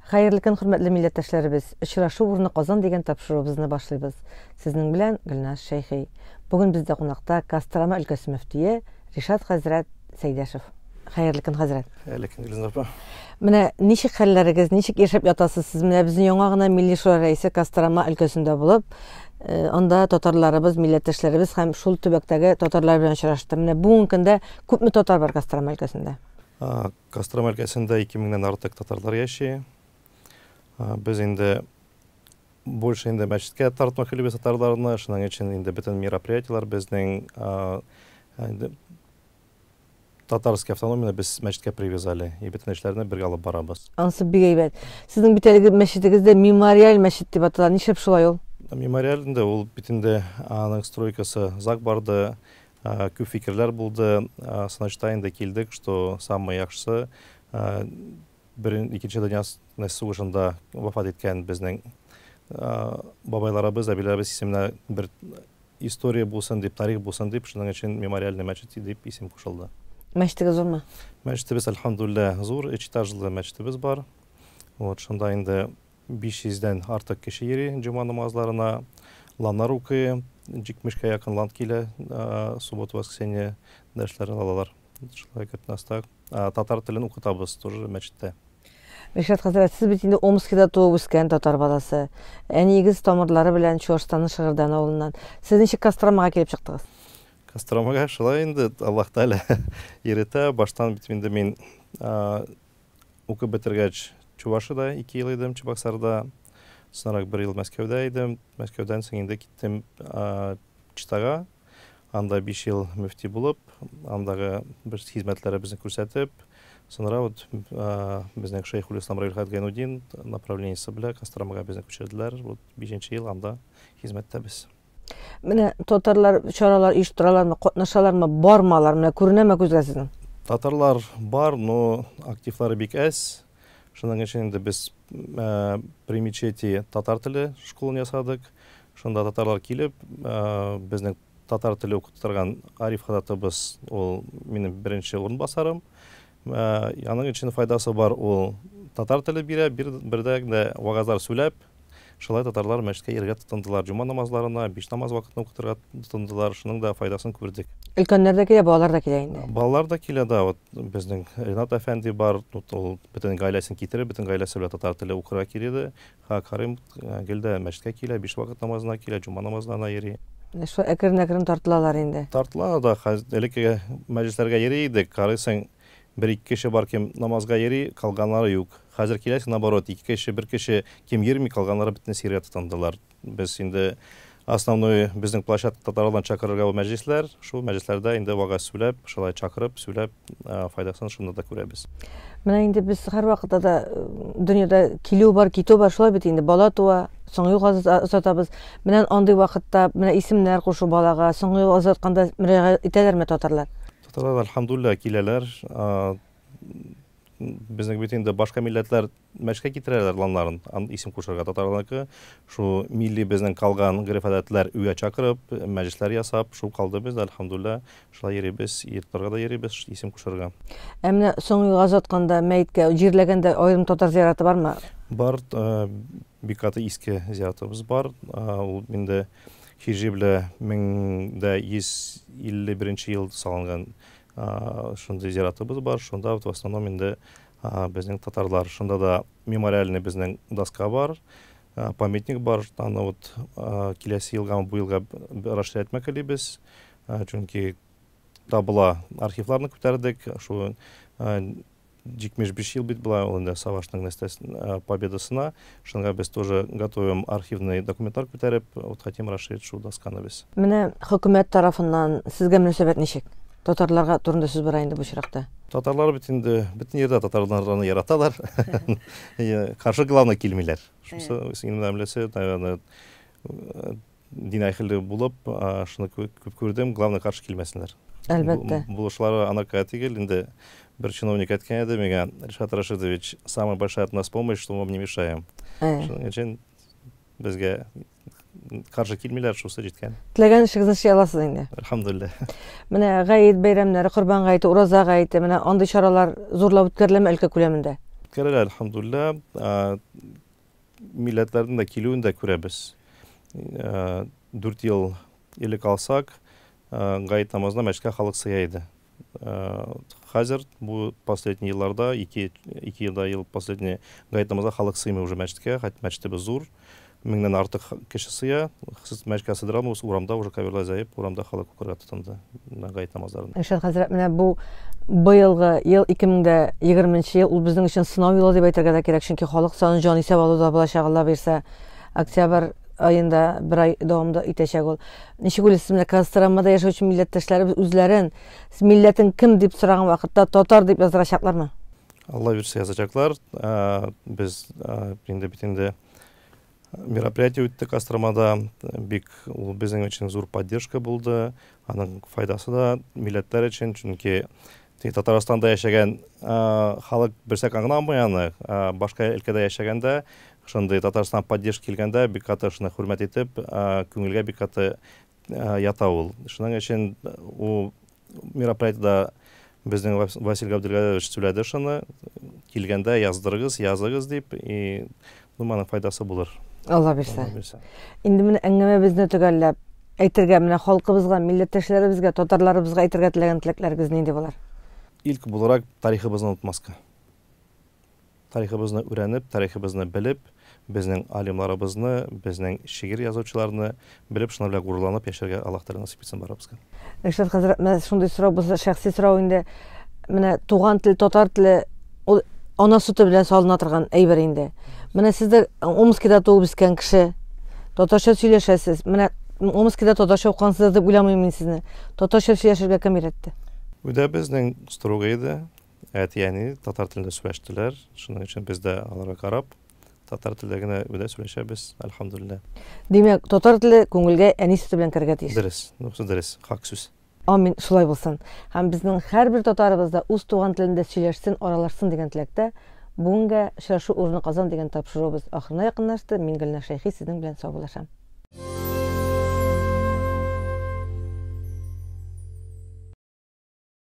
Хәерле көн, хөрмәтле милләттәшләребез! Очрашу урыны Казан дигән тапшыруыбызны башлыйбыз. Сезнең белән Гөлназ Шәйхи. Бүген бездә кунакта Кострома өлкәсе мөфтие Ришат хәзрәт Сәйдәшев. Хәерле көн, хәзрәт. Хәерле көн, Гөлназ апа. Менә ничек хәлләрегез, ничек яшәп ятасыз сез? Менә безнең яңа гына Милли Шура рәисе Кострома өлкәсендә булып, э, анда татарларыбыз, милләттәшләребез һәм шул төбәктәге татарлар белән очрашты. Менә бүгенге көндә күпме татар бар Кострома өлкәсендә? Кострома өлкәсендә 2000-нән артык татарлар яши. Без инде больше инде мәчеткә тартмак телибез татарларны, шуның өчен инде бөтен мероприятиеләр безнең инде татарский автономияне без мәчеткә привязали и бөтен эшләрне бергә алып барабыз. Анысы бик әйбәт. Сезнең бит әлеге мәчетегез дә мемориаль мәчет дип атала. Нишләп шулай ул? Мемориаль инде ул бит инде аның стройкасы озак барды. Күп фикерләр булды. Сынычта инде килдек, что самый яхшысы икенче дөнья сугышында вафат иткән безнең бабайларыбыз, әбиләребез исеменә бер история булсын дип, тарих булсын дип, шуның өчен мемориальный мәчет дип исем кушылды. Мәчетегез зурмы? Мәчетебез, әлхәмдүлилләһ, зур, өч этажлы мәчетебез бар. Вот, шунда инде 500 дән артык кеше йөри җома намазларына, ланнар укый, 70-кә якын лан килә, суббота, воскресенье дәресләрен алалар. Шулай итеп, наста татар телен укытабыз тоже мәчеттә. Ришат хәзрәт, сез бит инде Омскида туып үскән татар баласы. Әниегез тамырлары белән Чуашстанның Шыгырдан авылыннан. Сез ничек Костромага килеп чыктыгыз? Костромага шулай инде Аллаһ Тәгалә йөретә. Баштан бит инде мин Укып бетергәч, Чувашиядә 2 ел идем, Чебоксарда. Соңрак бер ел Мәскәүдә идем. Мәскәүдән соң инде киттем Читага. Анда 5 ел мөфти булып, андагы бер хезмәтләребезне күрсәтеп, соңра вот безнең Шәйхулислам Равил хәзрәт Гайнудин направлениесе белән Костромага безне күчерделәр. Вот 5 ел анда хезмәттә без. Менә татарлар чаралар оештыралармы, катнашалармы, бармы алар? Менә күренәме күзгә сезнең? Татарлар бар, но активлары бик әз. Шуның өчен инде без э, при мечети татар теле школын ясадык. Шунда татарлар килеп, э, безнең татар теле укыта торган Ариф хазратыбыз, ул минем беренче урынбасарым. Э, аның өчен файдасы бар, ул татар теле бирә, бердә дә вагазлар сөйләп, шулай татарлар мәчеткә йөрергә тотындылар. Җома намазларына, биш намаз вакытын укытырга тотындылар. Шуның да файдасын күрдек. Өлкәннәр дә килә, балалар да килә инде. Балалар да килә, да. Вот безнең Ренат әфәнде бар, вот ул бөтен гаиләсен китереп, бөтен гаиләсе белән татар теле укырга килде. Ха, Карим э, гел дә мәчеткә килә, биш вакыт намазына килә, җома намазларына йөри. Менә шулай әкрен-әкрен тартылалар инде. Тартыла да, элеккеге мәҗлесләргә йөри идек, карыйсың, бер-ике кеше бар, кем намазга йөри, калганнары юк. Хәзер киләсең, наоборот, ике кеше, бер кеше кем йөрми, калганнары бөтенесе йөрергә тотындылар. Без инде основной безнең площадка татарлардан чакырырга ул мәҗлесләр, шул мәҗлесләрдә инде вәгазь сөйләп, шулай чакырып, сөйләп, файдасын шунда да күрәбез. Менә инде без һәрвакытта да дөньяда килү бар, китү бар, шулай бит инде, бала туа, соңгы юлга озатабыз. Менә андый вакытта менә исемнәр кушу балага, соңгы юлга озатканда мөрәҗәгать итәләрме татарлар? Татарлар, әлхәмдулилла, киләләр. Безнең бит инде башка милләтләр мәчеткә китерәләр ланнарын, ан исем кушырга. Татарларныкы шу милли безнең калган гореф-гадәтләр өйгә чакырып, мәҗлесләр ясап, шул калды бездә, әлхәмдулилла, шулай йөрибез, йортларга да йөрибез исем кушырга. Ә менә соңгы юлга озатканда, мәеткә җирләгәндә аерым татар зираты бармы? Бар, бик каты иске зиратыбыз бар. Ул инде һиҗри белән 1151 ел салынган шундый зиратыбыз бар. Шунда вот в основном инде безнең татарлар. Шунда да мемориальный безнең доска бар, памятник бар. Аны вот киләсе елга, бу елга расширять итмәк телибез. Чөнки табыла архивларны күтәрдек. Шу 75 ел бит була ул инде Савашның победасына. Шунга без тоже готовим архивный документлар күтәреп, вот хотим расширить шул досканы без. Менә хөкүмәт тарафыннан сезгә мөнәсәбәт ничек? Татарларга турында сүз бара инде бу очракта. Татарлар бит инде бөтен җирдә татарларны яраталар. Каршы главное килмиләр. Шусы иң мөһимлесе, наверное, дин әһеле булып, шуны күп күрдем, главное каршы килмәсеннәр. Әлбәттә. Булышлары анарка түгел, инде бер чиновник әйткән иде миңа, Ришат Рашидович, самая большая от нас помощь, что мы вам не мешаем. Шуның өчен безгә каршы килмиләр, шусы җиткән. Теләгән эшегезне эшли аласыз инде. Әлхәмдүлилләһ. Менә гает бәйрәмнәре, Корбан гаете, Ураза гаете, менә андый чаралар зурлап үткәреләме өлкә күләмендә? Үткәрелә, әлхәмдулилла. Милләтләрнең дә килүен дә күрәбез. 4 ел элек алсак, гает намазына мәчеткә халык сыя иде. Хәзер бу последний елларда, 2 елда ел последний гает намазына халык сыймый уже мәчеткә, хәтта мәчетебез зур, меңнән артык кеше сыя. Сез мәчеткә сыйдыра алмыйбыз, урамда уже коверлар җәеп, урамда халык укырга тотынды гает намазларын. Ришат хәзрәт, менә бу быелгы ел 2020 ел, ул безнең өчен сынау елы дип әйтергә дә кирәк, чөнки халык санын җанисәп алу да булачак, Алла бирсә, октябрь аенда бер ай дәвамында итәчәк ул. Ничек уйлыйсыз, менә Костромада яшәүче милләттәшләребез үзләрен милләтең кем дип сораган вакытта татар дип яздырачаклармы? Алла бирсә язачаклар. Без инде бит инде мероприятие үтте Костромада. Бик ул безнең өчен зур поддержка булды. Аның файдасы да милләтләр өчен, чөнки Тик Татарстанда яшәгән халык берсәк аңламый аны. Башка өлкәдә яшәгәндә, шундый Татарстан поддержка килгәндә, бик каты шуны хөрмәт итеп, күңелгә бик каты ята ул. Шуның өчен ул мероприятиедә безнең Василь Габделгалиевич сөйләде шуны, килгәндә яздырыгыз, языгыз дип, и думаю, аның файдасы булыр. Алла бирсә. Инде менә әңгәмәбезне төгәлләп, әйтергә, менә халкыбызга, милләттәшләребезгә, татарларыбызга әйтергә теләгән теләкләрегез нинди булыр? Илк буларак тарихыбызны онытмаска. Тарихыбызны өйрәнеп, тарихыбызны белеп, безнең алимларыбызны, безнең шигырь язучыларны белеп, шуның белән горурланып яшәргә Аллаһ Тәгалә насыйп итсен барыбызга. Ришат хәзрәт, менә шундый сорау булса, шәхси сорау инде. Менә туган тел, татар теле, ул ана сөте белән салына торган әйбер инде. Менә сез дә Омскида туып үскән кеше, татарча сөйләшәсез. Менә Омскида татарча укыгансыз дип уйламыйм мин сезне. Татарча сөйләшергә кем өйрәтте? Өйдә безнең строго иде. Әти-әни татар телендә сөйләштеләр. Шуның өчен без дә аларга карап, татар телендә генә өйдә сөйләшәбез, әлхәмдүлилләһ. Димәк, татар теле күңелгә әни сөте белән керергә тиеш. Дөрес, дөрес, дөрес, хак сүз. Амин, шулай булсын. Һәм безнең һәрбер татарыбыз да үз туган телендә сөйләшсен, аралашсын дигән теләктә, бүгенгә Очрашу урыны Казан дигән тапшыруыбыз ахырына якынлашты. Мин Гөлнар Шәйхи сезнең белән саубуллашам.